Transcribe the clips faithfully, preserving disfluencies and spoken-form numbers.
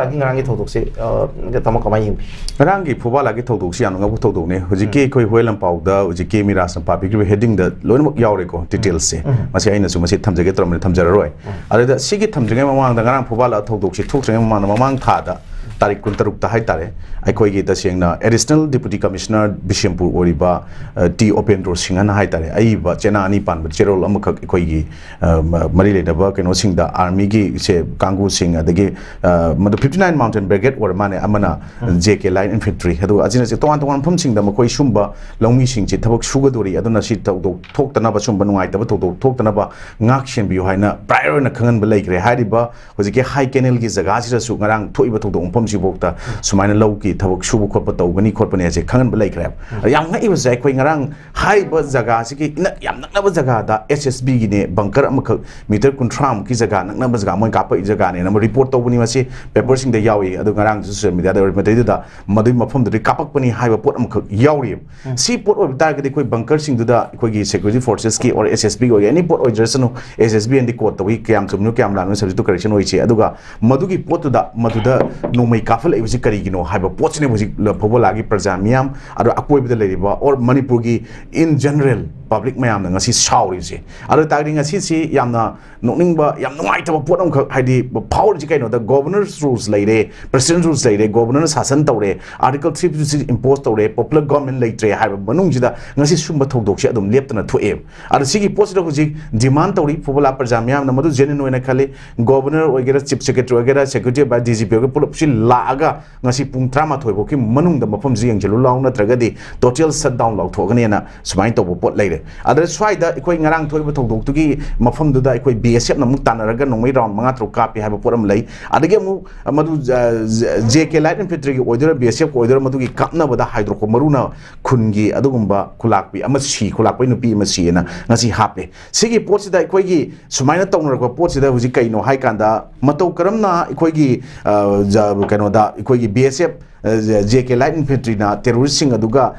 ꯉꯔꯥꯡꯒꯤ ꯊꯧꯗꯣꯛꯁꯦ, ꯑ, ꯇꯥꯃꯣ ꯀꯃꯥꯏꯅ ꯌꯦꯡꯕꯤ? ꯉꯔꯥꯡꯒꯤ ꯐꯨꯕꯥꯂꯥꯒꯤ ꯊꯧꯗꯣꯛꯁꯤ ꯌꯥꯝꯅ ꯉꯛꯄ ꯊꯧꯗꯣꯛꯅꯤ꯫ ꯍꯧꯖꯤꯛꯀꯤ ꯑꯩꯈꯣꯏ ꯍꯨꯋꯦꯟ ꯂꯥꯟꯄꯥꯎꯗ ꯍꯧꯖꯤꯛꯀꯤ ꯃꯤꯔꯥꯖꯅ ꯄꯥꯕꯤꯈ꯭ꯔꯤꯕ headingꯗ ꯂꯣꯏꯅꯃꯛ ꯌꯥꯎꯔꯦꯀꯣ, detailsꯁꯦ꯫ ꯃꯁꯤ ꯑꯩꯅꯁꯨ ꯃꯁꯤ ꯊꯝꯖꯒꯦ ꯇꯧꯔꯝꯕꯅꯤ, ꯊꯝꯖꯔꯔꯣꯏ꯫ ꯑꯗꯨꯗ ꯁꯤꯒꯤ ꯊꯝꯗ꯭ꯔꯤꯉꯩ ꯃꯃꯥꯡꯗ, ꯉꯔꯥꯡ ꯐꯨꯕꯥꯂꯥ ꯊꯧꯗꯣꯛꯁꯤ ꯊꯣꯛꯇ꯭ꯔꯤꯉꯩ ꯃꯃꯥꯡꯗ, ꯃꯃꯥꯡ ꯊꯥꯗ ꯇꯥꯔꯤꯛ ꯀꯨꯟꯇꯔꯨꯛꯇ ꯍꯥꯏꯇꯥꯔꯦ, ꯑꯩꯈꯣꯏꯒꯤ ꯇꯁꯦꯡꯅ Additional Deputy Commissioner ꯕꯤꯁꯦꯝꯄꯨꯔ ꯑꯣꯏꯔꯤꯕ, ꯑ, ꯇꯤ ꯑꯣꯄꯦꯟꯗ꯭ꯔꯣ ꯁꯤꯡꯍꯅ ꯍꯥꯏꯇꯥꯔꯦ, ꯑꯏꯕ ꯆꯦꯅꯥ ꯑꯅꯤ ꯄꯥꯟꯕ ꯆꯦꯔꯣꯜ ꯑꯃꯈꯛ ꯑꯩꯈꯣꯏꯒꯤ, ꯑ, ꯃ-, ꯃꯔꯤ ꯂꯩꯅꯕ ꯀꯩꯅꯣꯁꯤꯡꯗ, armyꯒꯤ ꯁꯦ ꯀꯥꯡꯕꯨꯁꯤꯡ, ꯑꯗꯒꯤ, ꯑ, ꯃꯗꯨ fifty nine Mountain Brigade ꯑꯣꯏꯔ ꯃꯥꯅꯦ, ꯑꯃꯅ J K Light Infantry, ꯑꯗꯨꯒ ꯑꯁꯤꯅꯆꯤꯡ ꯇꯣꯉꯥꯟ ꯇꯣꯉꯥꯟꯕ ꯃꯐꯝꯁꯤꯡꯗ ꯃꯈꯣꯏ ꯁꯨꯝꯕ ꯂꯧꯃꯤꯁꯤꯡꯁꯤ ꯊꯕꯛ ꯁꯨꯒꯗꯣꯔꯤ, ꯑꯗꯨꯅ ꯁꯤ ꯊꯧꯗꯣꯛ ꯊꯣꯛꯇꯅꯕ, ꯁꯨꯝꯕ ꯅꯨꯡꯉꯥꯏꯇꯕ ꯊꯧꯗꯣꯛ ꯊꯣꯛꯇꯅꯕ ꯉꯥꯛ ꯁꯦꯟꯕꯤꯌꯨ ꯍꯥꯏꯅ prior ꯑꯣꯏꯅ ꯈꯪꯍꯟꯕ ꯂꯩꯈ꯭ꯔꯦ꯫ ꯍꯥꯏꯔꯤꯕ ꯍꯧꯖꯤꯛꯀꯤ ꯍꯥꯏ ꯀꯦꯅꯦꯜꯒꯤ ꯖꯒꯥꯁꯤꯗꯁꯨ ꯉꯔꯥꯡ ꯊꯣꯛꯏꯕ ꯊꯧꯗꯣꯛ ꯃꯐꯝꯁꯤꯐꯥꯎꯗ ꯁꯨꯃꯥꯏꯅ ꯂꯧꯒꯤ ꯊꯕꯛ ꯁꯨꯕ ꯈꯣꯠꯄ ꯇꯧꯒꯅꯤ ꯈꯣꯠꯄꯅꯤ ꯍꯥꯏꯁꯦ ꯈꯪꯍꯟꯕ ꯂꯩꯈ꯭ꯔꯦꯕ꯫ ꯌꯥꯝ ꯉꯛꯏꯕꯁꯦ, ꯑꯩꯈꯣꯏ ꯉꯔꯥꯡ ꯍꯥꯏꯔꯤꯕ ꯖꯒꯥꯁꯤꯒꯤ ꯏꯅꯛ ꯌꯥꯝ ꯅꯛꯅꯕ ꯖꯒꯥꯗ S S Bꯒꯤꯅꯦ, bunker ꯑꯃꯈꯛ meter ꯀꯨꯟꯊ꯭ꯔꯥꯃꯨꯛꯀꯤ ꯖꯒꯥ ꯅꯛꯅꯕ ꯖꯒꯥ ꯃꯣꯏ ꯀꯥꯞꯄꯛꯏ ꯖꯒꯥꯅꯦꯅ ꯑꯃ report ꯇꯧꯕꯅꯤ꯫ ꯃꯁꯤ paperꯁꯤꯡꯗ ꯌꯥꯎꯏ, ꯑꯗꯨ ꯉꯔꯥꯡꯁꯨ social mediaꯗ ꯃꯗꯩꯗꯨꯗ ꯃꯗꯨꯒꯤ ꯃꯐꯝꯗꯨꯗꯒꯤ ꯀꯥꯞꯄꯛꯄꯅꯤ ꯍꯥꯏꯕ ꯄꯣꯠ ꯑꯃꯈꯛ ꯌꯥꯎꯔꯤꯕ꯫ ꯁꯤ ꯄꯣꯠ ꯑꯣꯏꯕ ꯇꯥꯔꯒꯗꯤ ꯑꯩꯈꯣꯏ bunkerꯁꯤꯡꯗꯨꯗ ꯑꯩꯈꯣꯏꯒꯤ security forcesꯀꯤ or S S Bꯒꯤ ꯑꯣꯏꯒꯦꯔꯥ, any ꯄꯣꯠ ꯑꯣꯏꯖꯔꯁꯅꯨ, S S B ꯑꯅꯗꯤ quote ꯇꯧꯏ, ꯀꯌꯥꯝ ꯆꯨꯝꯃꯤꯅꯣ ꯀꯌꯥꯝ ꯂꯥꯟꯕꯅꯣ subject to correction ꯑꯣꯏꯁꯤ꯫ ꯑꯗꯨꯒ ꯃꯗꯨꯒꯤ ꯄꯣꯠꯇꯨꯗ ꯃꯗꯨꯗ ꯅꯣꯡꯃꯩ ꯀꯥꯞꯍꯜꯂꯛꯏꯕꯁꯤ ꯀꯔꯤꯒꯤꯅꯣ ꯍꯥꯏꯕ ꯄꯣꯠꯁꯤꯅꯦ ꯍꯧꯖꯤꯛ ꯐꯨꯕꯥꯂꯥꯒꯤ ꯄ꯭ꯔꯖꯥ ꯃꯤꯌꯥꯝ, ꯑꯗꯣ ꯑꯀꯣꯏꯕꯗ ꯂꯩꯔꯤꯕ or ꯃꯅꯤꯄꯨꯔꯒꯤ in general public ꯃꯌꯥꯝꯅ ꯉꯁꯤ ꯁꯥꯎꯔꯤꯕꯁꯦ꯫ ꯑꯗꯨ ꯇꯥꯔꯗꯤ ꯉꯁꯤꯁꯤ ꯌꯥꯝꯅ ꯅꯣꯛꯅꯤꯡꯕ, ꯌꯥꯝ ꯅꯨꯡꯉꯥꯏꯇꯕ ꯄꯣꯠ ꯑꯃꯈꯛ, ꯍꯥꯏꯗꯤ, ꯐꯥꯎꯔꯤꯁꯤ ꯀꯩꯅꯣꯗ, Governor's Rules ꯂꯩꯔꯦ, President's Rules ꯂꯩꯔꯦ, Governorꯅ ꯁꯥꯁꯟ ꯇꯧꯔꯦ, Article three fifty six impose ꯇꯧꯔꯦ, popular government ꯂꯩꯇ꯭ꯔꯦ ꯍꯥꯏꯕ ꯃꯅꯨꯡꯁꯤꯗ ꯉꯁꯤ ꯁꯨꯝꯕ ꯊꯧꯗꯣꯛꯁꯦ ꯑꯗꯨꯝ ꯂꯦꯞꯇꯅ ꯊꯣꯛꯑꯦꯕ꯫ ꯑꯗꯣ ꯁꯤꯒꯤ ꯄꯣꯠꯁꯤꯗ ꯍꯧꯖꯤꯛ demand ꯇꯧꯔꯤ ꯐꯨꯕꯥꯂꯥ ꯄ꯭ꯔꯖꯥ ꯃꯤꯌꯥꯝꯅ, ꯃꯗꯨ genuine ꯑꯣꯏꯅ ꯈꯜꯂꯤ꯫ Governor ꯑꯣꯏꯒꯦꯔꯥ, Chief Secretary ꯑꯣꯏꯒꯦꯔꯥ, Secretary by D G P ꯑꯣꯏꯒꯦꯔꯥ, ꯄꯨꯂꯞꯁꯤ ꯂꯥꯛꯑꯒ ꯉꯁꯤ ꯄꯨꯡ ꯇꯔꯥꯃꯥꯊꯣꯏ ꯐꯥꯎꯒꯤ ꯃꯅꯨꯡꯗ ꯃꯐꯝꯁꯤ ꯌꯦꯡꯁꯤꯜꯂꯨ ꯂꯥꯎ, ꯅꯠꯇ꯭ꯔꯒꯗꯤ total shutdown ꯂꯥꯎꯊꯣꯛꯑꯒꯅꯦꯅ ꯁꯨꯃꯥꯏꯅ ꯇꯧꯕ ꯄꯣꯠ ꯂꯩꯔꯦ꯫ ꯑꯗ ꯁ꯭ꯋꯥꯏꯗ ꯑꯩꯈꯣꯏ ꯉꯔꯥꯡ ꯊꯣꯛꯏꯕ ꯊꯧꯗꯣꯛꯇꯨꯒꯤ ꯃꯐꯝꯗꯨꯗ ꯑꯩꯈꯣꯏ B S Fꯅ ꯑꯃꯨꯛ ꯇꯥꯟꯅꯔꯒ ꯅꯣꯡꯃꯩ round ꯃꯉꯥ ꯇꯔꯨꯛ ꯀꯥꯞꯄꯤ ꯍꯥꯏꯕ ꯄꯣꯠ ꯑꯃ ꯂꯩ꯫ ꯑꯗꯒꯤ ꯑꯃꯨꯛ ꯃꯗꯨ, ꯑ, J K Light Infantryꯒꯤ ꯑꯣꯏꯗꯣꯏꯔꯥ, B S Fꯀꯤ ꯑꯣꯏꯗꯣꯏꯔꯥ, ꯃꯗꯨꯒꯤ ꯀꯥꯞꯅꯕꯗ ꯍꯥꯏꯗ꯭ꯔꯣꯛꯄ ꯃꯔꯨꯅ ꯈꯨꯟꯒꯤ ꯑꯗꯨꯒꯨꯝꯕ ꯈꯨꯂꯥꯛꯄꯤ ꯑꯃ ꯁꯤ, ꯈꯨꯂꯥꯛꯄꯩ ꯅꯨꯄꯤ ꯑꯃ ꯁꯤꯑꯅ ꯉꯁꯤ ꯍꯥꯞꯄꯦ꯫ ꯁꯤꯒꯤ ꯄꯣꯠꯁꯤꯗ ꯑꯩꯈꯣꯏꯒꯤ ꯁꯨꯃꯥꯏꯅ ꯇꯧꯅꯔꯛꯄ ꯄꯣꯠꯁꯤꯗ ꯍꯧꯖꯤꯛ ꯀꯩꯅꯣ ꯍꯥꯏ ꯀꯥꯟꯗ, ꯃꯇꯧ ꯀꯔꯝꯅ ꯑꯩꯈꯣꯏꯒꯤ, ꯑ, ꯖ-, ꯀꯩꯅꯣꯗ ꯑꯩꯈꯣꯏꯒꯤ B S F J K light ꯏꯟꯐꯦꯟꯇ꯭ꯔꯤꯅ ꯇꯦꯔꯣꯔꯤꯁꯁꯤꯡ ꯑꯗꯨꯒ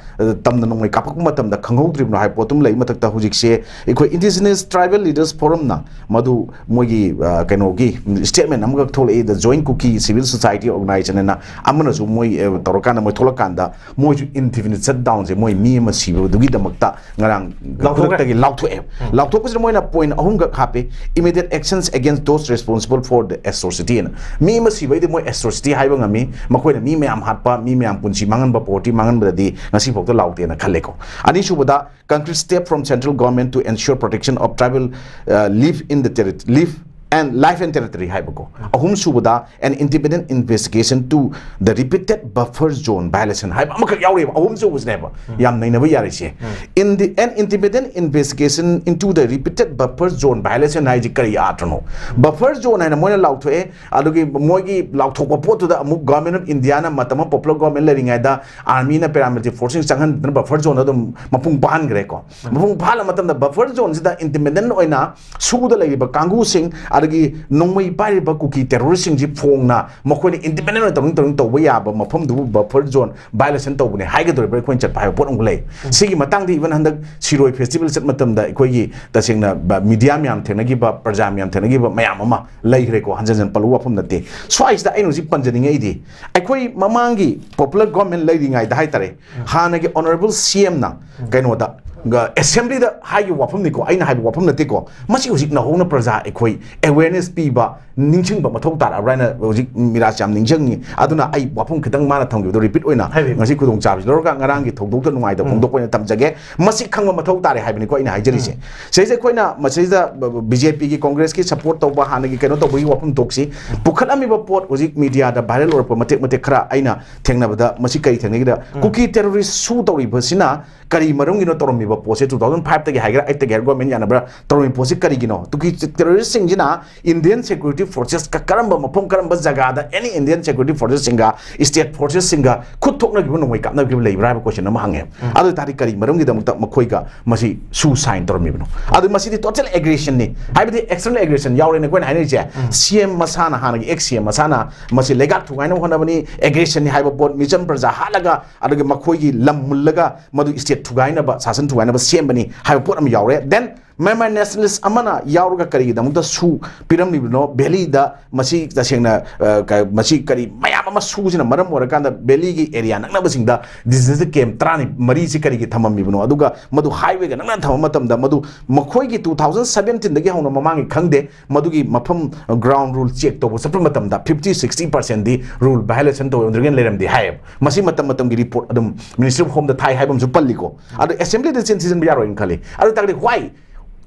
ꯇꯝꯅ ꯅꯣꯡꯃꯩ ꯀꯥꯞꯄꯛꯄ ꯃꯇꯝꯗ ꯈꯪꯍꯧꯗ꯭ꯔꯤꯕꯅꯣ ꯍꯥꯏꯕ ꯄꯣꯠꯇꯨ ꯑꯃ ꯂꯩ꯫ ꯃꯊꯛꯇ ꯍꯧꯖꯤꯛꯁꯦ ꯑꯩꯈꯣꯏ ꯏꯟꯗꯤꯖꯤꯅꯁ ꯇ꯭ꯔꯥꯏꯕꯦꯜ ꯂꯤꯗꯔꯁ ꯐꯣꯔꯝꯅ ꯃꯗꯨ ꯃꯣꯏꯒꯤ ꯀꯩꯅꯣꯒꯤ ꯁ꯭ꯇꯦꯠꯃꯦꯟ ꯑꯃꯈꯛ ꯊꯣꯛꯂꯛꯏ, ꯗ ꯖꯣꯏꯟ ꯀꯨꯀꯤ ꯁꯤꯚꯤꯜ ꯁꯣꯁꯥꯏꯇꯤ ꯑꯣꯔꯒꯅꯥꯏꯖꯦꯁꯟ ꯍꯥꯏꯅ, ꯑꯃꯅꯁꯨ ꯃꯣꯏ ꯇꯧꯔꯀꯥꯟꯗ ꯃꯣꯏ ꯊꯣꯛꯂꯛꯀꯥꯟꯗ ꯃꯣꯏꯁꯨ ꯏꯟꯗꯤꯐꯤꯅꯤꯠ ꯁꯠ ꯗꯥꯎꯟꯁꯦ, ꯃꯣꯏ ꯃꯤ ꯑꯃ ꯁꯤꯕꯗꯨꯒꯤꯗꯃꯛꯇ ꯉꯔꯥꯡ ꯈꯨꯗꯛꯇꯒꯤ ꯂꯥꯎꯊꯣꯛꯑꯦ꯫ ꯂꯥꯎꯊꯣꯛꯄꯁꯤꯗ ꯃꯣꯏꯅ ꯄꯣꯏꯟ ꯑꯍꯨꯝꯈꯛ ꯍꯥꯞꯄꯤ: immediate actions against those responsible for the atrocity ꯍꯥꯏꯅ꯫ ꯃꯤ ꯑꯃ ꯁꯤꯕꯩꯗꯤ ꯃꯣꯏ ꯑꯦꯇ꯭ꯔꯣꯁꯤꯇꯤ ꯍꯥꯏꯕ ꯉꯝꯃꯤ, ꯃꯈꯣꯏꯅ ꯃꯤ ꯃꯌꯥꯝ ꯍꯥꯠꯄ, ꯃꯤ ꯃꯌꯥꯝ ꯄꯨꯟꯁꯤ ꯃꯥꯡꯍꯟꯕ, ꯄ꯭ꯔꯣꯄꯔꯇꯤ ꯃꯥꯡꯍꯟꯕꯗꯗꯤ ꯉꯁꯤꯐꯥꯎꯗ ꯂꯥꯎꯗꯦꯅ ꯈꯜꯂꯦꯀꯣ꯫ ꯑꯅꯤꯁꯨꯕꯗ, concrete step from central government to ensure protection of tribal, uh, live in the terri- live and life and territory ꯍꯥꯏꯕꯀꯣ꯫ ꯑꯍꯨꯝꯁꯨꯕꯗ, an independent investigation to the repeated buffer zone violation ꯍꯥꯏꯕ ꯑꯃꯈꯛ ꯌꯥꯎꯔꯤꯕ꯫ ꯑꯍꯨꯝꯁꯨꯕꯁꯤꯅꯦꯕ ꯌꯥꯝ ꯅꯩꯅꯕ ꯌꯥꯔꯤꯁꯦ꯫ In the, an independent investigation into the repeated buffer zone violation ꯍꯥꯏꯁꯤ ꯀꯔꯤ ꯑꯥꯔꯊꯅꯣ? Buffer zone ꯍꯥꯏꯅ ꯃꯣꯏꯅ ꯂꯥꯎꯊꯣꯛꯑꯦ, ꯑꯗꯨꯒꯤ ꯃꯣꯏꯒꯤ ꯂꯥꯎꯊꯣꯛꯄ ꯄꯣꯠꯇꯨꯗ ꯑꯃꯨꯛ Government of Indiaꯅ ꯃꯇꯝ ꯑꯃ popular government ꯂꯩꯔꯤꯉꯩꯗ armyꯅ paramilitary forceꯁꯤꯡ ꯆꯪꯍꯟꯗꯅ ꯕꯐꯔ ꯖꯣꯟꯗ ꯑꯗꯨꯝ ꯃꯄꯨꯡ ꯐꯥꯍꯟꯈ꯭ꯔꯦꯀꯣ꯫ ꯃꯄꯨꯡ ꯐꯥꯍꯜꯂ ꯃꯇꯝꯗ ꯕꯐꯔ ꯖꯣꯟꯁꯤꯗ independent ꯑꯣꯏꯅ ꯁꯨꯗ ꯂꯩꯔꯤꯕ ꯀꯥꯡꯕꯨꯁꯤꯡ, ꯑꯗꯒꯤ ꯅꯣꯡꯃꯩ ꯄꯥꯏꯔꯤꯕ ꯀꯨꯀꯤ ꯇꯦꯔꯣꯔꯤꯁꯁꯤꯡꯁꯤ ꯐꯣꯡꯅ ꯃꯈꯣꯏꯅ independent ꯑꯣꯏꯅ ꯇꯧꯅꯤꯡ ꯇꯧꯅꯤꯡ ꯇꯧꯕ ꯌꯥꯕ ꯃꯐꯝꯗꯨꯕꯨ buffer zone violation ꯇꯧꯕꯅꯦ ꯍꯥꯏꯒꯗꯧꯔꯤꯕ꯭ꯔꯥ ꯑꯩꯈꯣꯏꯅ ꯆꯠꯄ ꯍꯥꯏꯕ ꯄꯣꯠ ꯑꯃꯨꯛ ꯂꯩ꯫ ꯁꯤꯒꯤ ꯃꯇꯥꯡꯗ even ꯍꯟꯗꯛ ꯁꯤꯔꯣꯏ festival ꯆꯠꯄ ꯃꯇꯝꯗ ꯑꯩꯈꯣꯏꯒꯤ ꯇꯁꯦꯡꯅ ꯕ-, media ꯃꯌꯥꯝ ꯊꯦꯡꯅꯈꯤꯕ, ꯄ꯭ꯔꯖꯥ ꯃꯌꯥꯝ ꯊꯦꯡꯅꯈꯤꯕ ꯃꯌꯥꯝ ꯑꯃ ꯂꯩꯈ꯭ꯔꯦꯀꯣ, ꯍꯟꯖꯟ ꯍꯟꯖꯟ ꯄꯜꯂꯨ ꯋꯥꯐꯝ ꯅꯠꯇꯦ꯫ ꯁ꯭ꯋꯥꯏꯁꯤꯗ ꯑꯩꯅ ꯍꯧꯖꯤꯛ ꯄꯟꯖꯅꯤꯡꯉꯛꯏꯗꯤ, ꯑꯩꯈꯣꯏ ꯃꯃꯥꯡꯒꯤ popular government ꯂꯩꯔꯤꯉꯩꯗ ꯍꯥꯏꯇꯥꯔꯦ, ꯍꯥꯟꯅꯒꯤ honourable CMꯅ ꯀꯩꯅꯣꯗ, ꯒ-, assemblyꯗ ꯍꯥꯏꯈꯤꯕ ꯋꯥꯐꯝꯅꯤꯀꯣ, ꯑꯩꯅ ꯍꯥꯏꯕ ꯋꯥꯐꯝ ꯅꯠꯇꯦꯀꯣ꯫ ꯃꯁꯤ ꯍꯧꯖꯤꯛ ꯅꯧꯍꯧꯅ ꯄ꯭ꯔꯖꯥ ꯑꯩꯈꯣꯏ awareness ꯄꯤꯕ, ꯅꯤꯡꯁꯤꯡꯕ ꯃꯊꯧ ꯇꯥꯔꯛꯑꯕ꯭ꯔꯥ ꯍꯥꯏꯅ ꯍꯧꯖꯤꯛ ꯃꯤꯔꯥꯖ ꯌꯥꯝ ꯅꯤꯡꯁꯤꯡꯉꯤ꯫ ꯑꯗꯨꯅ ꯑꯩ ꯋꯥꯐꯝ ꯈꯤꯇꯪ ꯃꯥꯅ ꯊꯝꯈꯤꯕꯗꯣ repeat ꯑꯣꯏꯅ ꯍꯥꯏꯕꯤꯌꯨ꯫ ꯉꯁꯤ ꯈꯨꯗꯣꯡꯆꯥꯕꯁꯤ ꯂꯧꯔꯒ ꯉꯔꯥꯡꯒꯤ ꯊꯧꯗꯣꯛꯇ ꯅꯨꯡꯉꯥꯏꯇꯕ ꯎꯝ꯫ ꯐꯣꯡꯗꯣꯛꯄ ꯑꯣꯏꯅ ꯊꯝꯖꯒꯦ꯫ ꯃꯁꯤ ꯈꯪꯕ ꯃꯊꯧ ꯇꯥꯔꯦ ꯍꯥꯏꯕꯅꯤꯀꯣ ꯑꯩꯅ ꯍꯥꯏꯖꯔꯤꯁꯦ꯫ ꯎꯝ꯫ ꯁꯤꯗꯩꯁꯤꯗ ꯑꯩꯈꯣꯏꯅ ꯃꯁꯤꯗꯩꯗ BJPꯒꯤ, Congressꯀꯤ support ꯇꯧꯕ, ꯍꯥꯟꯅꯒꯤ ꯀꯩꯅꯣ ꯇꯧꯕꯒꯤ ꯋꯥꯐꯝ ꯊꯣꯛꯁꯤ ꯄꯨꯈꯠꯂꯝꯃꯤꯕ ꯄꯣꯠ, ꯍꯧꯖꯤꯛ mediaꯗ viral ꯑꯣꯏꯔꯛꯄ ꯃꯇꯦꯛ ꯃꯇꯦꯛ ꯈꯔ ꯑꯩꯅ ꯊꯦꯡꯅꯕꯗ ꯃꯁꯤ ꯀꯔꯤ ꯊꯦꯡꯅꯒꯦꯗ, ꯎꯝ꯫ ꯀꯨꯀꯤ terrorist ꯁꯨ ꯇꯧꯔꯤꯕꯁꯤꯅ ꯀꯔꯤ ꯃꯔꯝꯒꯤꯅꯣ ꯇꯧꯔꯝꯃꯤꯕ? ꯄꯣꯠꯁꯦ two thousand five ꯇꯒꯤ ꯍꯥꯏꯒꯦꯔꯥ, eight ꯇꯒꯤ ꯍꯥꯏꯒꯦꯔꯥ, ꯒꯣꯔꯃꯦꯟ ꯌꯥꯅꯕ꯭ꯔꯥ ꯇꯧꯔꯝꯃꯤ ꯄꯣꯠꯁꯦ ꯀꯔꯤꯒꯤꯅꯣ? ꯇꯨꯀꯤ ꯇꯦꯔꯣꯔꯤꯁꯁꯤꯡꯁꯤꯅ ꯏꯟꯗꯤꯌꯟ ꯁꯦꯀ꯭ꯌꯨꯔꯤꯇꯤ ꯐꯣꯔꯁꯦꯁ ꯀꯔꯝꯕ ꯃꯐꯝ, ꯀꯔꯝꯕ ꯖꯒꯥꯗ ꯑꯦꯅꯤ ꯏꯟꯗꯤꯌꯟ ꯁꯦꯀ꯭ꯌꯨꯔꯤꯇꯤ ꯐꯣꯔꯁꯦꯁꯁꯤꯡꯒ ꯁ꯭ꯇꯦꯠ ꯐꯣꯔꯁꯦꯁꯁꯤꯡꯒ ꯈꯨꯠ ꯊꯣꯛꯅꯈꯤꯕ, ꯅꯣꯡꯃꯩ ꯀꯥꯞꯅꯈꯤꯕ ꯂꯩꯕ꯭ꯔꯥ ꯍꯥꯏꯕ ꯀꯣꯏꯁꯟ ꯑꯃ ꯍꯪꯉꯦ꯫ ꯑꯗꯨ ꯑꯣꯏ ꯇꯥꯔꯗꯤ ꯀꯔꯤ ꯃꯔꯝꯒꯤꯗꯃꯛꯇ ꯃꯈꯣꯏꯒ ꯃꯁꯤ ꯁꯨ ꯁꯥꯏꯟ ꯇꯧꯔꯝꯃꯤꯕꯅꯣ? ꯑꯗꯨ ꯃꯁꯤꯗꯤ ꯇꯣꯇꯦꯜ ꯑꯦꯒ꯭ꯔꯦꯁꯟꯅꯤ, ꯍꯥꯏꯕꯗꯤ ꯑꯦꯛꯁꯇꯔꯅꯦꯜ ꯑꯦꯒ꯭ꯔꯦꯁꯟ ꯌꯥꯎꯔꯦꯅ ꯑꯩꯈꯣꯏꯅ ꯍꯥꯏꯅꯔꯤꯁꯦ꯫ ꯁꯤ ꯑꯦꯝ ꯃꯁꯥꯅ, ꯍꯥꯟꯅꯒꯤ ꯑꯦꯛꯁ ꯁꯤ ꯑꯦꯝ ꯃꯁꯥꯅ ꯃꯁꯤ ꯂꯩꯉꯥꯛ ꯊꯨꯒꯥꯏꯅꯕ ꯍꯣꯠꯅꯕꯅꯤ, ꯑꯦꯒ꯭ꯔꯦꯁꯟꯅꯤ ꯍꯥꯏꯕ ꯄꯣꯠ, ꯃꯤꯆꯝ ꯄ꯭ꯔꯖꯥ ꯍꯥꯠꯂꯒ ꯑꯗꯨꯒ ꯃꯈꯣꯏꯒꯤ ꯂꯝ ꯃꯨꯜꯂꯒ ꯃꯗꯨ ꯁ꯭ꯇꯦꯠ ꯊꯨꯒꯥꯏꯅꯕ, ꯁꯥꯁꯟ ꯊꯨꯒꯥꯏꯅꯕ ꯁꯦꯝꯕꯅꯤ ꯍꯥꯏꯕ ꯄꯣꯠ ꯑꯃ ꯌꯥꯎꯔꯦ꯫ ꯗꯦꯟ ꯃꯌꯥꯝꯃꯥꯔ ꯅꯦꯁꯅꯦꯂꯤꯁ ꯑꯃꯅ ꯌꯥꯎꯔꯒ ꯀꯔꯤꯒꯤꯗꯃꯛꯇ ꯁꯨ ꯄꯤꯔꯝꯂꯤꯕꯅꯣ? ꯚꯦꯂꯤꯗ ꯃꯁꯤ ꯇꯁꯦꯡꯅ, ꯑ, ꯀ-, ꯃꯁꯤ ꯀꯔꯤ ꯃꯌꯥꯝ ꯑꯃ ꯁꯨꯁꯤꯅ ꯃꯔꯝ ꯑꯣꯏꯔꯀꯥꯟꯗ ꯚꯦꯂꯤꯒꯤ ꯑꯦꯔꯤꯌꯥ ꯅꯛꯅꯕꯁꯤꯡꯗ ꯗꯤꯖꯤꯇꯦꯜ ꯀꯦꯝ ꯇꯔꯥꯅꯤ ꯃꯔꯤꯁꯤ ꯀꯔꯤꯒꯤ ꯊꯝꯃꯝꯃꯤꯕꯅꯣ? ꯑꯗꯨꯒ ꯃꯗꯨ ꯍꯥꯏꯋꯦꯒ ꯅꯛꯅ ꯊꯝꯕ ꯃꯇꯝꯗ ꯃꯗꯨ ꯃꯈꯣꯏꯒꯤ two thousand seventeen ꯗꯒꯤ ꯍꯧꯅ ꯃꯃꯥꯡꯒꯤ ꯈꯪꯗꯦ, ꯃꯗꯨꯒꯤ ꯃꯐꯝ ꯒ꯭ꯔꯥꯎꯟ ꯔꯨꯜ ꯆꯦꯛ ꯇꯧꯕ ꯆꯠꯄ ꯃꯇꯝꯗ fifty sixty percent ꯗꯤ ꯔꯨꯜ ꯚꯥꯏꯑꯣꯂꯦꯁꯟ ꯇꯧꯔꯝꯗ꯭ꯔꯤꯒꯅ ꯂꯩꯔꯝꯗꯦ ꯍꯥꯏꯌꯦꯕ꯫ ꯃꯁꯤ ꯃꯇꯝ ꯃꯇꯝꯒꯤ ꯔꯤꯄꯣꯔꯠ ꯑꯗꯨꯝ ꯃꯤꯅꯤꯁꯇ꯭ꯔꯤ ꯑꯣꯐ ꯍꯣꯝꯗ ꯊꯥꯏ ꯍꯥꯏꯕ ꯑꯃꯁꯨ ꯄꯜꯂꯤꯀꯣ꯫ ꯑꯗꯣ ꯑꯦꯁꯦꯝꯕ꯭ꯂꯤꯗ ꯆꯦꯟ ꯊꯤꯖꯤꯟꯕ ꯌꯥꯔꯣꯏꯅ ꯈꯜꯂꯤ꯫ ꯑꯗꯨ ꯇꯥꯔꯒꯗꯤ why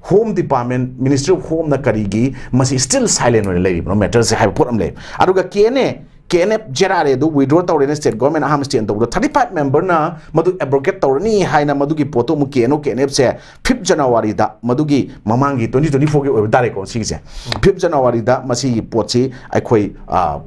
Home Department, Ministry of Home ꯅ ꯀꯔꯤꯒꯤ ꯃꯁꯤ still silent ꯑꯣꯏꯅ ꯂꯩꯔꯤꯕꯅꯣ ꯃꯦꯇꯔꯁꯦ ꯍꯥꯏꯕ ꯄꯣꯠ ꯑꯃ ꯂꯩ꯫ ꯑꯗꯨꯒ K N A, K N F Z R A ꯑꯗꯨ ꯋꯤꯗ꯭ꯔꯣ ꯇꯧꯔꯦꯅ ꯁ꯭ꯇꯦꯠ ꯒꯣꯔꯃꯦꯟ ꯑꯍꯥꯟꯕ ꯁ꯭ꯇꯦꯟ ꯇꯧꯕꯗ thirty five ꯃꯦꯝꯕꯔꯅ ꯃꯗꯨ ꯑꯦꯕ꯭ꯔꯣꯒꯦꯠ ꯇꯧꯔꯅꯤ ꯍꯥꯏꯅ ꯃꯗꯨꯒꯤ ꯄꯣꯠꯇꯨ ꯑꯃꯨꯛ ꯀꯦ N O, K and ꯑꯦꯐꯁꯦ fifth ꯖꯅꯋꯥꯔꯤꯗ, ꯃꯗꯨꯒꯤ ꯃꯃꯥꯡꯒꯤ twenty twenty four ꯒꯤ ꯑꯣꯏꯕ ꯇꯥꯔꯦꯀꯣ ꯁꯤꯒꯤꯁꯦ, fifth ꯖꯅꯋꯥꯔꯤꯗ ꯃꯁꯤꯒꯤ ꯄꯣꯠꯁꯤ ꯑꯩꯈꯣꯏ, ꯑ,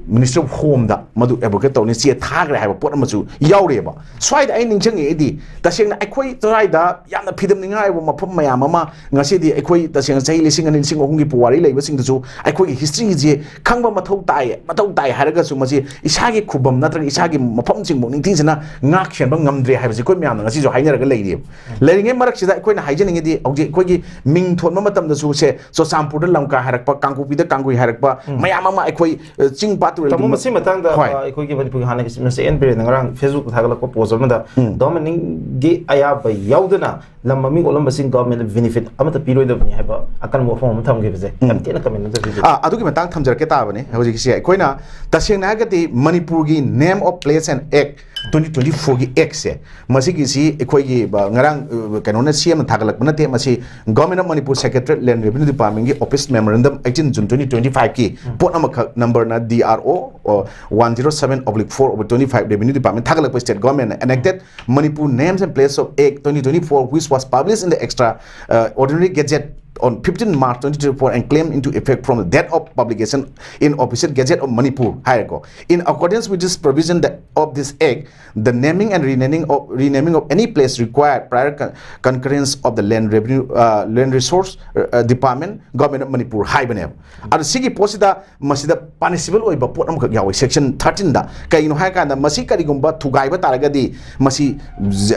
ꯃꯤꯅꯤꯁꯇ꯭ꯔꯤ ꯑꯣꯐ ꯍꯣꯝꯗ ꯃꯗꯨ ꯑꯦꯕ꯭ꯔꯣꯒꯦꯠ ꯇꯧꯔꯅꯤ ꯆꯦ ꯊꯥꯈ꯭ꯔꯦ ꯍꯥꯏꯕ ꯄꯣꯠ ꯑꯃꯁꯨ ꯌꯥꯎꯔꯤꯑꯕ꯫ ꯁ꯭ꯋꯥꯏꯗ ꯑꯩ ꯅꯤꯡꯁꯤꯡꯉꯛꯏꯗꯤ, ꯇꯁꯦꯡꯅ ꯑꯩꯈꯣꯏ ꯁ꯭ꯋꯥꯏꯗ ꯌꯥꯝꯅ ꯐꯤꯗꯝꯅꯤꯡꯉꯥꯏ ꯑꯣꯏꯕ ꯃꯐꯝ ꯃꯌꯥꯝ ꯑꯃ ꯉꯁꯤꯗꯤ ꯑꯩꯈꯣꯏ ꯇꯁꯦꯡꯅ ꯆꯍꯤ ꯂꯤꯁꯤꯡ ꯑꯅꯤ, ꯂꯤꯁꯤꯡ ꯑꯍꯨꯝꯒꯤ ꯄꯨꯋꯥꯔꯤ ꯂꯩꯕꯁꯤꯡꯗꯨꯁꯨ ꯑꯩꯈꯣꯏꯒꯤ ꯍꯤꯁꯇ꯭ꯔꯤꯁꯦ ꯈꯪꯕ ꯃꯊꯧ ꯇꯥꯏ, ꯃꯊꯧ ꯇꯥꯏ ꯍꯥꯏꯔꯒꯁꯨ ꯃꯁꯤ ꯏꯁꯥꯒꯤ ꯈꯨꯕꯝ ꯅꯠꯇ꯭ꯔꯒ ꯏꯁꯥꯒꯤ ꯃꯐꯝꯁꯤꯡꯕꯨ ꯅꯤꯡꯊꯤꯖꯅ ꯉꯥꯛ ꯁꯦꯟꯕ ꯉꯝꯗ꯭ꯔꯦ ꯍꯥꯏꯕꯁꯤ ꯑꯩꯈꯣꯏ ꯃꯌꯥꯝꯅ ꯉꯁꯤꯁꯨ ꯍꯥꯏꯅꯔꯒ ꯂꯩꯔꯤꯑꯕ꯫ ꯂꯩꯔꯤꯉꯩ ꯃꯔꯛꯁꯤꯗ ꯑꯩꯈꯣꯏꯅ ꯍꯥꯏꯖꯅꯤꯡꯉꯤꯗꯤ, ꯍꯧꯖꯤꯛ ꯑꯩꯈꯣꯏꯒꯤ ꯃꯤꯡ ꯊꯣꯟꯕ ꯃꯇꯝꯗꯁꯨ ꯁꯦ, ꯆꯨꯔꯆꯥꯟꯄꯨꯔꯗ ꯂꯝꯀꯥ ꯍꯥꯏꯔꯛꯄ, ꯀꯥꯡꯄꯣꯛꯄꯤꯗ ꯀꯥꯡꯒꯨꯏ ꯍꯥꯏꯔꯛꯄ, ꯎꯝ꯫ ꯃꯌꯥꯝ ꯑꯃ ꯑꯩꯈꯣꯏ, ꯑ, ꯆꯤꯡ ꯄꯥꯠ ꯇꯨꯔꯦꯜꯒꯤ ꯇꯥꯃꯣ, ꯃ-, ꯃꯁꯤ ꯃꯇꯥꯡꯗ, ꯍꯣꯏ꯫ ꯑ, ꯑꯩꯈꯣꯏꯒꯤ ꯃꯅꯤꯄꯨꯔꯒꯤ ꯍꯥꯟꯅꯒꯤ ꯆꯤꯐ ꯃꯤꯅꯤꯁꯇꯔ ꯑꯦꯟ ꯕꯤꯔꯦꯟꯅ ꯉꯔꯥꯡ ꯐꯦꯁꯕꯨꯛꯇ ꯊꯥꯒꯠꯂꯛꯄ ꯄꯣꯁ ꯑꯃꯗ, ꯎꯝ꯫ ꯗꯣꯃꯤꯅꯤꯛꯒꯤ ꯑꯌꯥꯕ ꯌꯥꯎꯗꯅ ꯂꯝ ꯃꯃꯤꯡ ꯑꯣꯜꯂꯝꯕꯁꯤꯡ ꯒꯣꯔꯃꯦꯟꯗ ꯕꯦꯅꯤꯐꯤꯠ ꯑꯃꯠꯇ ꯄꯤꯔꯣꯏꯗꯕꯅꯤ ꯍꯥꯏꯕ ꯑꯀꯟꯕ ꯋꯥꯐꯝ ꯑꯃ ꯊꯝꯈꯤꯕꯁꯦ ꯎꯝ꯫ ꯌꯥꯝ ꯊꯤꯅ ꯀꯃꯦꯟ ꯑꯃ ꯆꯠꯈꯤꯕꯁꯦ꯫ ꯑꯥ, ꯑꯗꯨꯒꯤ ꯃꯇꯥꯡ ꯊꯝꯖꯔꯛꯀꯦ ꯇꯥꯕꯅꯦ꯫ ꯍꯧꯖꯤꯛꯁꯦ ꯑꯩꯈꯣꯏꯅ ꯇꯁꯦꯡꯅ ꯍꯥꯏꯔꯒꯗꯤ ꯃꯅꯤꯄꯨꯔꯒꯤ Name of Place and Act twenty twenty-four ꯒꯤ Act ꯁꯦ, ꯃꯁꯤꯒꯤꯁꯤ ꯑꯩꯈꯣꯏꯒꯤ, ꯑ, ꯉꯔꯥꯡ, ꯑ, ꯀꯩꯅꯣꯅ ꯁꯤ ꯑꯦꯝꯅ ꯊꯥꯒꯠꯂꯛꯄ ꯅꯠꯇꯦ, ꯃꯁꯤ Government of Manipur Secretariat Land Revenue Department ꯒꯤ Office Memorandum eighteen June twenty twenty-five ꯀꯤ ꯎꯝ꯫ ꯄꯣꯠ ꯑꯃꯈꯛ, number ꯅ D R O, ꯑ, one zero seven oblique four oblique twenty-five, Revenue Department ꯊꯥꯒꯠꯂꯛꯄ state government ꯅ enacted Manipur Names and Place of Act twenty twenty-four, which was published in the Extra, uh, Ordinary Gazette on fifteen March twenty twenty-four and claim into effect from the date of publication in Official Gazette of Manipur ꯍꯥꯏꯔꯦꯀꯣ꯫ In accordance with this provision, the, of this Act, the naming and renaming of, renaming of any place required prior con-, concurrence of the Land Revenue, uh, Land Resource, uh, Department, Government of Manipur ꯍꯥꯏꯕꯅꯦꯕ꯫ ꯑꯗꯣ ꯁꯤꯒꯤ ꯄꯣꯠꯁꯤꯗ ꯃꯁꯤꯗ punishable ꯑꯣꯏꯕ ꯄꯣꯠ ꯑꯃꯈꯛ ꯌꯥꯎꯋꯤ section thirteen ꯗ꯫ ꯀꯩꯒꯤꯅꯣ ꯍꯥꯏꯔꯀꯥꯟꯗ, ꯃꯁꯤ ꯀꯔꯤꯒꯨꯝꯕ ꯊꯨꯒꯥꯏꯕ ꯇꯥꯔꯒꯗꯤ ꯃꯁꯤ,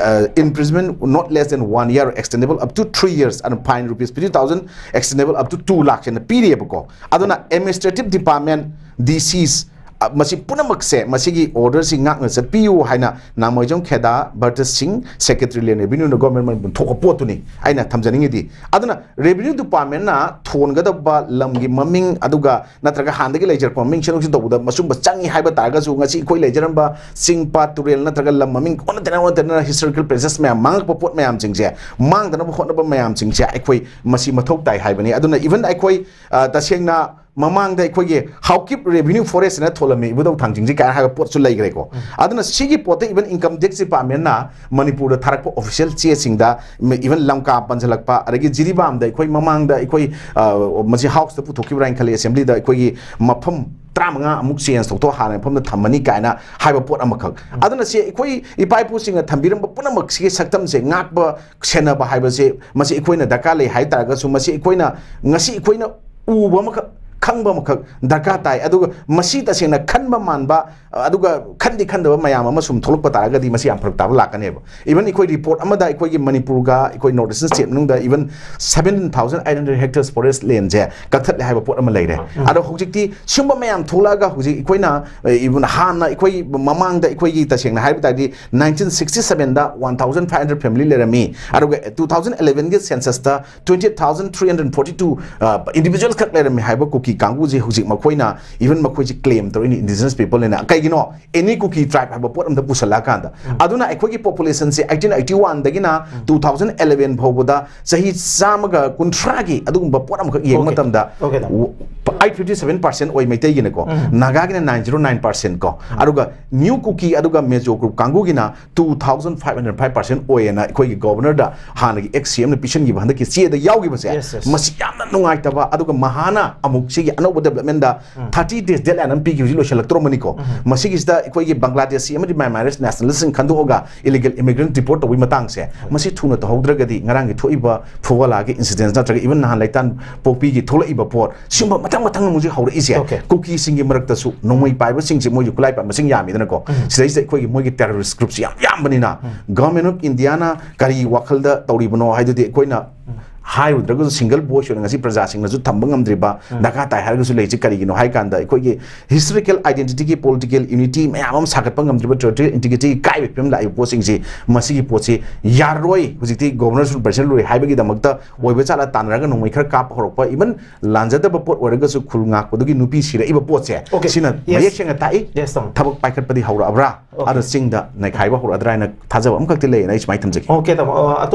uh, imprisonment not less than one year, extendable up to three years, and fine rupees fifty thousand, extendable up to two lakh ꯍꯥꯏꯅ ꯄꯤꯔꯤꯑꯕꯀꯣ꯫ ꯑꯗꯨꯅ administrative department, D Cs, ꯑ, ꯃꯁꯤ ꯄꯨꯝꯅꯃꯛꯁꯦ, ꯃꯁꯤꯒꯤ order ꯁꯤ ꯉꯥꯛꯅ ꯆꯠꯄꯤꯌꯨ ꯍꯥꯏꯅ ꯅꯥꯃꯣꯏꯖꯝ ꯈꯦꯗꯥ, ꯕꯔꯇ ꯁꯤꯡ, Secretary Land Revenue ꯅ Government ꯃꯅꯤꯄꯨꯔ ꯊꯣꯛꯄ ꯄꯣꯠꯇꯨꯅꯤ ꯑꯩꯅ ꯊꯝꯖꯅꯤꯡꯉꯤꯗꯤ꯫ ꯑꯗꯨꯅ Revenue Department ꯅ ꯊꯣꯟꯒꯗꯕ ꯂꯝꯒꯤ ꯃꯃꯤꯡ, ꯑꯗꯨꯒ ꯅꯠꯇ꯭ꯔꯒ ꯍꯥꯟꯅꯗꯒꯤ ꯂꯩꯖꯔꯛꯄ ꯃꯃꯤꯡ ꯁꯦꯝꯗꯣꯛ ꯁꯦꯝꯖꯤꯟ ꯇꯧꯕꯗ ꯃꯁꯤꯒꯨꯝꯕ ꯆꯪꯉꯤ ꯍꯥꯏꯕ ꯇꯥꯔꯒꯁꯨ, ꯉꯁꯤ ꯑꯩꯈꯣꯏ ꯂꯩꯖꯔꯝꯕ ꯆꯤꯡ, ꯄꯥꯠ, ꯇꯨꯔꯦꯜ ꯅꯠꯇ꯭ꯔꯒ ꯂꯝ ꯃꯃꯤꯡ ꯑꯣꯟꯅ ꯇꯩꯅ, ꯑꯣꯟꯅ ꯇꯩꯅꯅ historical places ꯃꯌꯥꯝ ꯃꯥꯡꯉꯛꯄ ꯄꯣꯠ ꯃꯌꯥꯝꯁꯤꯡꯁꯦ, ꯃꯥꯡꯗꯅꯕ ꯍꯣꯠꯅꯕ ꯃꯌꯥꯝꯁꯤꯡꯁꯦ ꯑꯩꯈꯣꯏ ꯃꯁꯤ ꯃꯊꯧ ꯇꯥꯏ ꯍꯥꯏꯕꯅꯤ꯫ ꯑꯗꯨꯅ even ꯑꯩꯈꯣꯏ, ꯑ, ꯇꯁꯦꯡꯅ ꯃꯃꯥꯡꯗ ꯑꯩꯈꯣꯏꯒꯤ ꯍꯥꯎꯀꯤꯞ Revenue Forest ꯍꯥꯏꯅ ꯊꯣꯜꯂꯝꯃꯤ ꯏꯕꯨꯙꯧ ꯊꯥꯡꯖꯤꯡꯁꯤ ꯀꯥꯏꯅ ꯍꯥꯏꯕ ꯄꯣꯠꯁꯨ ꯂꯩꯈ꯭ꯔꯦꯀꯣ꯫ ꯎꯝ꯫ ꯑꯗꯨꯅ ꯁꯤꯒꯤ ꯄꯣꯠꯇ even Income Tax Department ꯅ ꯃꯅꯤꯄꯨꯔꯗ ꯊꯥꯔꯛꯄ official ꯆꯦꯁꯤꯡꯗ, even ꯂꯝꯀꯥ ꯄꯟꯁꯤꯜꯂꯛꯄ, ꯑꯗꯒꯤ ꯖꯤꯔꯤꯕꯥꯝꯗ ꯑꯩꯈꯣꯏ ꯃꯃꯥꯡꯗ ꯑꯩꯈꯣꯏ, ꯑ, ꯃꯁꯤ House ꯇ ꯄꯨꯊꯣꯛꯈꯤꯕ꯭ꯔꯥ ꯍꯥꯏꯅ ꯈꯜꯂꯤ, Assembly ꯗ ꯑꯩꯈꯣꯏꯒꯤ ꯃꯐꯝ ꯇꯔꯥꯃꯉꯥ ꯑꯃꯨꯛ change ꯇꯧꯊꯣꯛ ꯍꯥꯟꯅ ꯃꯐꯝꯗ ꯊꯝꯃꯅꯤ ꯀꯥꯏꯅ ꯍꯥꯏꯕ ꯄꯣꯠ ꯑꯃꯈꯛ꯫ ꯎꯝ꯫ ꯑꯗꯨꯅ ꯁꯤ ꯑꯩꯈꯣꯏ ꯏꯄꯥ ꯏꯄꯨꯁꯤꯡꯅ ꯊꯝꯕꯤꯔꯝꯕ ꯄꯨꯝꯅꯃꯛꯁꯤꯒꯤ ꯁꯛꯇꯝꯁꯦ ꯉꯥꯛꯄ ꯁꯦꯟꯅꯕ ꯍꯥꯏꯕꯁꯦ, ꯃꯁꯤ ꯑꯩꯈꯣꯏꯅ ꯗꯔꯀꯥꯔ ꯂꯩ ꯍꯥꯏ ꯇꯥꯔꯒꯁꯨ, ꯃꯁꯤ ꯑꯩꯈꯣꯏꯅ, ꯉꯁꯤ ꯑꯩꯈꯣꯏꯅ ꯎꯕ ꯑꯃꯈꯛ, ꯈꯪꯕ ꯑꯃꯈꯛ ꯗꯔꯀꯥꯔ ꯇꯥꯏ꯫ ꯑꯗꯨꯒ ꯃꯁꯤ ꯇꯁꯦꯡꯅ ꯈꯟꯕ ꯃꯥꯟꯕ, ꯑꯗꯨꯒ ꯈꯟꯗꯤ ꯈꯟꯗꯕ ꯃꯌꯥꯝ ꯑꯃ ꯁꯨꯝ ꯊꯣꯛꯂꯛꯄ ꯇꯥꯔꯒꯗꯤ ꯃꯁꯤ ꯌꯥꯝ ꯐꯔꯛ ꯇꯥꯕ ꯂꯥꯛꯀꯅꯦꯕ꯫ Even ꯑꯩꯈꯣꯏ ꯔꯤꯄꯣꯔꯠ ꯑꯃꯗ ꯑꯩꯈꯣꯏꯒꯤ ꯃꯅꯤꯄꯨꯔꯒ ꯑꯩꯈꯣꯏ North Eastern state ꯃꯅꯨꯡꯗ even seventeen thousand eight hundred hectares forest land ꯁꯦ ꯀꯛꯊꯠꯂꯦ ꯍꯥꯏꯕ ꯄꯣꯠ ꯑꯃ ꯂꯩꯔꯦ꯫ ꯑꯗꯣ ꯍꯧꯖꯤꯛꯇꯤ ꯁꯤꯒꯨꯝꯕ ꯃꯌꯥꯝ ꯊꯣꯛꯂꯛꯑꯒ ꯍꯧꯖꯤꯛ ꯑꯩꯈꯣꯏꯅ, even ꯍꯥꯟꯅ ꯑꯩꯈꯣꯏ ꯃꯃꯥꯡꯗ ꯑꯩꯈꯣꯏꯒꯤ ꯇꯁꯦꯡꯅ ꯍꯥꯏꯕ ꯇꯥꯔꯗꯤ nineteen sixty seven ꯗ one thousand five hundred family ꯂꯩꯔꯝꯃꯤ, ꯑꯗꯨꯒ two thousand eleven ꯒꯤ census ꯇ twenty thousand three hundred forty two individual ꯈꯛ ꯂꯩꯔꯝꯃꯤ ꯍꯥꯏꯕ ꯀꯨꯀꯤ ꯀꯥꯡꯕꯨꯁꯦ ꯍꯧꯖꯤꯛ ꯃꯈꯣꯏꯅ, even ꯃꯈꯣꯏꯁꯦ claim ꯇꯧꯔꯤꯅꯤ indigenous people ꯅ꯫ ꯀꯩꯒꯤꯅꯣ? Any ꯀꯨꯀꯤ tribe ꯍꯥꯏꯕ ꯄꯣꯠ ꯑꯝꯗ ꯄꯨꯁꯜꯂꯛꯑꯀꯥꯟꯗ꯫ ꯑꯗꯨꯅ ꯑꯩꯈꯣꯏꯒꯤ population ꯁꯦ eighteen eighty one ꯗꯒꯤꯅ two thousand eleven ꯐꯥꯎꯕꯗ ꯆꯍꯤ ꯆꯥꯝꯃꯒ ꯀꯨꯟꯊ꯭ꯔꯥꯒꯤ ꯑꯗꯨꯒꯨꯝꯕ ꯄꯣꯠ ꯑꯃꯈꯛ ꯌꯦꯡꯕ Okay. ꯃꯇꯝꯗ Okay, ꯇꯥꯃꯣ. eight fifty seven percent ꯑꯣꯏ ꯃꯩꯇꯩꯒꯤꯅꯀꯣ꯫ ꯎꯝ. ꯅꯥꯒꯥꯒꯤꯅ nine zero nine percent ꯀꯣ꯫ ꯎꯝ. ꯑꯗꯨꯒ ꯃꯤꯌꯨ ꯀꯨꯀꯤ ꯑꯗꯨꯒ ꯃꯦꯖꯣ group ꯀꯥꯡꯕꯨꯒꯤꯅ two thousand five hundred five percent ꯑꯣꯏꯌꯦꯅ ꯑꯩꯈꯣꯏꯒꯤ governor ꯗ ꯍꯥꯟꯅꯒꯤ ex C M ꯅ ꯄꯤꯁꯤꯟꯈꯤꯕ ꯍꯟꯗꯛꯀꯤ ꯆꯦꯗ ꯌꯥꯎꯈꯤꯕꯁꯦ꯫ Yes, yes. ꯃꯁꯤ ꯌꯥꯝꯅ ꯅꯨꯡꯉꯥꯏꯇꯕ꯫ ꯑꯗꯨꯒ ꯃꯍꯥꯅ ꯑꯃꯨꯛ ꯁꯤꯒꯤ ꯑꯅꯧꯕ development ꯗ ꯎꯝ. thirty days deadline ꯑꯃ ꯄꯤꯈꯤꯕꯁꯤ ꯂꯣꯏꯁꯤꯜꯂꯛꯇ꯭ꯔꯕꯅꯤꯀꯣ꯫ ꯎꯝ. ꯃꯁꯤꯒꯤꯁꯤꯗ ꯑꯩꯈꯣꯏꯒꯤ ꯕꯪꯒ꯭ꯂꯥꯗꯦꯁꯤ ꯑꯃꯗꯤ ꯃ꯭ꯌꯥꯟꯃꯥꯔ nationalist ꯁꯤꯡ ꯈꯟꯗꯣꯛꯑꯒ illegal immigrant deport ꯇꯧꯕꯒꯤ ꯃꯇꯥꯡꯁꯦ, ꯃꯁꯤ ꯊꯨꯅ ꯇꯧꯍꯧꯗ꯭ꯔꯒꯗꯤ ꯉꯔꯥꯡꯒꯤ ꯊꯣꯛꯏꯕ ꯐꯨꯕꯂꯥꯒꯤ incident ꯅꯠꯇ꯭ꯔꯒ even ꯅꯍꯥꯟ ꯂꯩꯇꯥꯟ ꯄꯣꯛꯄꯤꯒꯤ ꯊꯣꯛꯂꯛꯏꯕ ꯄꯣꯠ, ꯁꯤꯒꯨꯝꯕ ꯃꯊꯪ ꯃꯊꯪ ꯑꯃꯨꯛ ꯍꯧꯖꯤꯛ ꯍꯧꯔꯛꯏꯁꯦ꯫ Okay. ꯀꯨꯀꯤꯁꯤꯡꯒꯤ ꯃꯔꯛꯇꯁꯨ ꯅꯣꯡꯃꯩ ꯄꯥꯏꯕꯁꯤꯡꯁꯦ ꯃꯣꯏꯁꯨ ꯈꯨꯠꯂꯥꯏ ꯄꯥꯏꯕ ꯃꯁꯤꯡ ꯌꯥꯝꯃꯤꯗꯅꯀꯣ꯫ ꯎꯝ. ꯁꯤꯗꯩꯁꯤꯗ ꯑꯩꯈꯣꯏꯒꯤ ꯃꯣꯏꯒꯤ terrorist group ꯁꯤ ꯌꯥꯝ ꯌꯥꯝꯕꯅꯤꯅ, ꯎꯝ. Government of India ꯅ ꯀꯔꯤ ꯋꯥꯈꯜꯗ ꯇꯧꯔꯤꯕꯅꯣ ꯍꯥꯏꯗꯨꯗꯤ ꯑꯩꯈꯣꯏꯅ ꯎꯝ. ꯍꯥꯏꯔꯨꯗ꯭ꯔꯒꯁꯨ single voice ꯑꯣꯏꯅ ꯉꯁꯤ ꯄ꯭ꯔꯖꯥꯁꯤꯡꯅꯁꯨ ꯊꯝꯕ ꯉꯝꯗ꯭ꯔꯤꯕ ꯎꯝ. ꯗꯔꯀꯥꯔ ꯇꯥꯏ ꯍꯥꯏꯔꯒꯁꯨ ꯂꯩꯔꯤꯁꯤ ꯀꯔꯤꯒꯤꯅꯣ ꯍꯥꯏ ꯀꯥꯟꯗ, ꯑꯩꯈꯣꯏꯒꯤ historical identity ꯒꯤ, political unity ꯃꯌꯥꯝ ꯑꯃ ꯁꯥꯒꯠꯄ ꯉꯝꯗ꯭ꯔꯤꯕ, territorial integrity ꯒꯤ ꯀꯥꯏꯕꯒꯤ ꯐꯤꯕꯝ ꯂꯥꯛꯏꯕ ꯄꯣꯠꯁꯤꯡꯁꯤ, ꯃꯁꯤꯒꯤ ꯄꯣꯠꯁꯤ ꯌꯥꯔꯔꯣꯏ꯫ ꯍꯧꯖꯤꯛꯇꯤ governor ꯁꯨ president ꯂꯣꯏ ꯍꯥꯏꯕꯒꯤꯗꯃꯛꯇ ꯑꯣꯏꯕ ꯖꯥꯠꯂ ꯇꯥꯟꯅꯔꯒ ꯅꯣꯡꯃꯩ ꯈꯔ ꯀꯥꯞꯄ ꯍꯧꯔꯛꯄ, even ꯂꯥꯟꯖꯗꯕ ꯄꯣꯠ ꯑꯣꯏꯔꯒꯁꯨ ꯈꯨꯜ ꯉꯥꯛꯄꯗꯨꯒꯤ ꯅꯨꯄꯤ ꯁꯤꯔꯛꯏꯕ ꯄꯣꯠꯁꯦ, Okay. ꯁꯤꯅ Yes. ꯃꯌꯦꯛ ꯁꯦꯡꯅ ꯇꯥꯛꯏ꯫ Yes, ꯇꯥꯃꯣ. ꯊꯕꯛ ꯄꯥꯏꯈꯠꯄꯗꯤ ꯍꯧꯔꯛꯑꯕ꯭ꯔꯥ? Okay. ꯑꯗꯣ ꯆꯤꯡꯗ ꯅꯩꯈꯥꯏꯕ ꯍꯧꯔꯛꯑꯗ꯭ꯔꯥ ꯍꯥꯏꯅ ꯊꯥꯖꯕ ꯑꯃꯈꯛꯇꯤ ꯂꯩꯌꯦꯅ ꯑꯩ ꯁꯨꯃꯥꯏꯅ ꯊꯝꯖꯒꯦ꯫ Okay, ꯇꯥꯃꯣ꯫ ꯑ, ꯑꯇꯣꯞꯄ